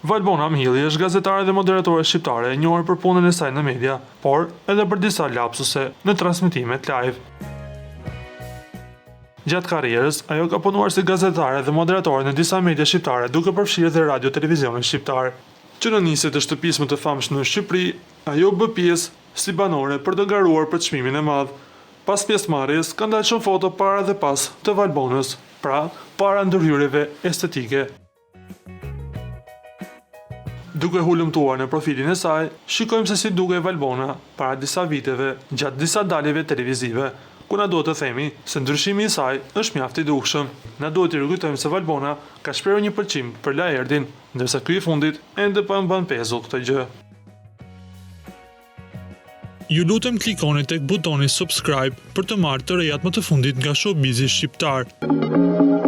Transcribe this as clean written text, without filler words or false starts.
Valbona Mhilli është gazetare dhe moderatore shqiptare e njohur për punën e saj në media, por edhe për disa lapsuse në transmetimet live. Gjatë karrierës, ajo ka punuar si gazetare dhe moderatore në disa media shqiptare, duke përfshirë dhe Radio Televizionin Shqiptar. Që në nisje të shtëpisë më të famshme në Shqipëri, ajo u bë pjesë si banore për të garuar për çmimin e madh. Pas pjesëmarrjes, kanë dalë shumë foto para dhe pas të Valbonës, pra para ndërhyrjeve estetike. Duke hulumtuar në profilin e saj, shikojmë se si dukej Valbona para disa viteve gjatë disa daljeve televizive, ku na duhet të themi se ndryshimi i saj është mjaft i dukshëm. Na duhet të rikujtojmë se Valbona ka shprehur një pëlqim për Laertin, ndërsa ky i fundit ende po e mban pezull këtë gjë. Ju lutem klikoni tek butoni subscribe për të marrë të rejat më të fundit nga showbizi shqiptar.